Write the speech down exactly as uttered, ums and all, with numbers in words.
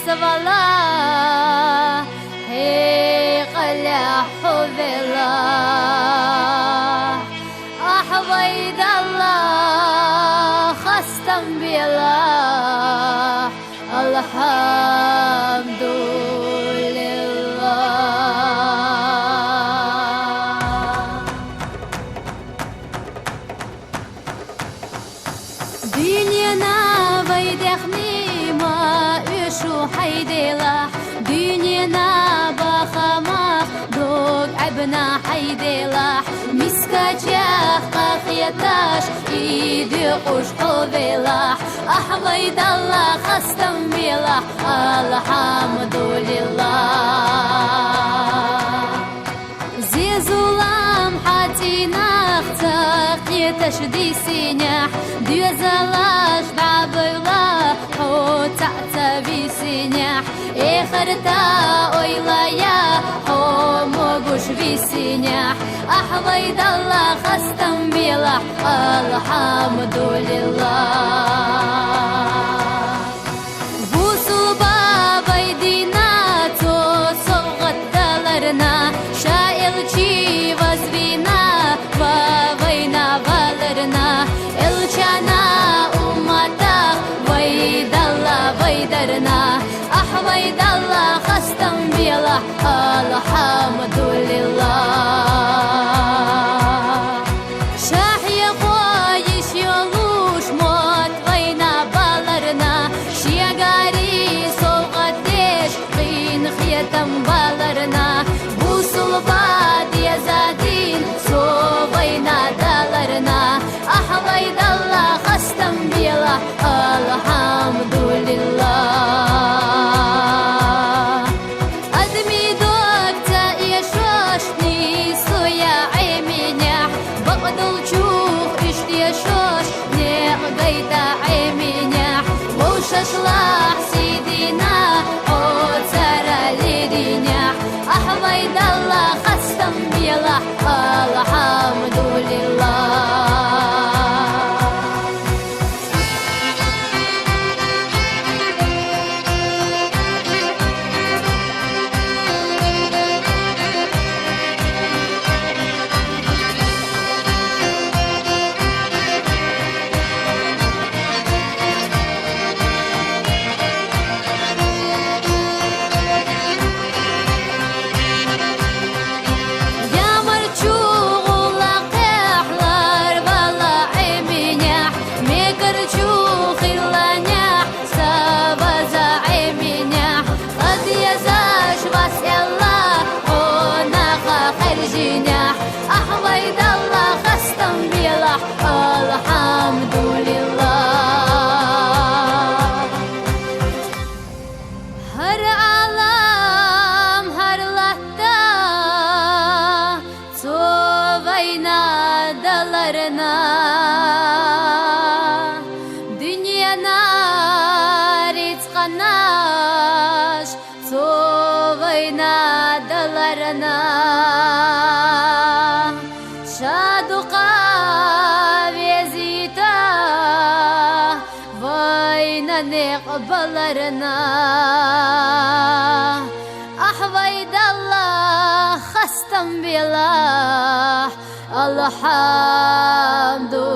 Савала хьекъалехь хьо велахь, ахь вай Далла хастам белахь, алхьамдулиллахӀ. Дуьненан вай даьхни ма оьшу хьай делахь, дуьненан бахамах дог Ӏебна хьай делахь, мискачех къахеташ и доькъуш хьо велахь, ахь вай Далла хастам белахь, алхьамдулиллахӀ. Зе-зулам хьа цӀийнах ца кхеташ дисинехь, доьзалаш дӀабевлла хьо цхьаъ ца висинехь, эхарта ойла я хьо могуш висинехь, ахь вай Далла хастам белахь, алхьамдулиллахӀ. Бусулба вай дина цо совгӀат даларна, ша элчи вазвина, ва вайна валарна, элчана умматах вай Далла вайдарна, ахь вай Далла хастам белахь, алхьамдулиллахӀ. Ша хьехо йиш йолуш мотт вайна баларна, шегари совгӀат деш къинхетам баларна, бусулба деза дин цо вайна даларна, ахь вай Далла хастам белахь, алхьамдулиллахӀ. Адамий дог ца эшош нийсо я Ӏеминехь, бакъдолчух уьш тешош некъ гайта Ӏеминехь, вовшашлахь сий дина хьо цара леринехь, ахь вай Далла хастам белахь, алхьамдулиллахӀ. Ямарчу гӀулакхехь ларвала Ӏеминехь, мекарчу хиланехь са ваза Ӏеминехь, къа дезаш вас элла хьо наха хержинехь, ахь вай Далла хастам белахь, алхьамдулиллахӀ. ХӀара Ӏалам, хӀара латта цо вайна даларна, дуьненан рицкъанаш цо вайна даларна, ша дукха везийта вайна некъ баларна, ахь вай Далла хастам белахь, алхьамду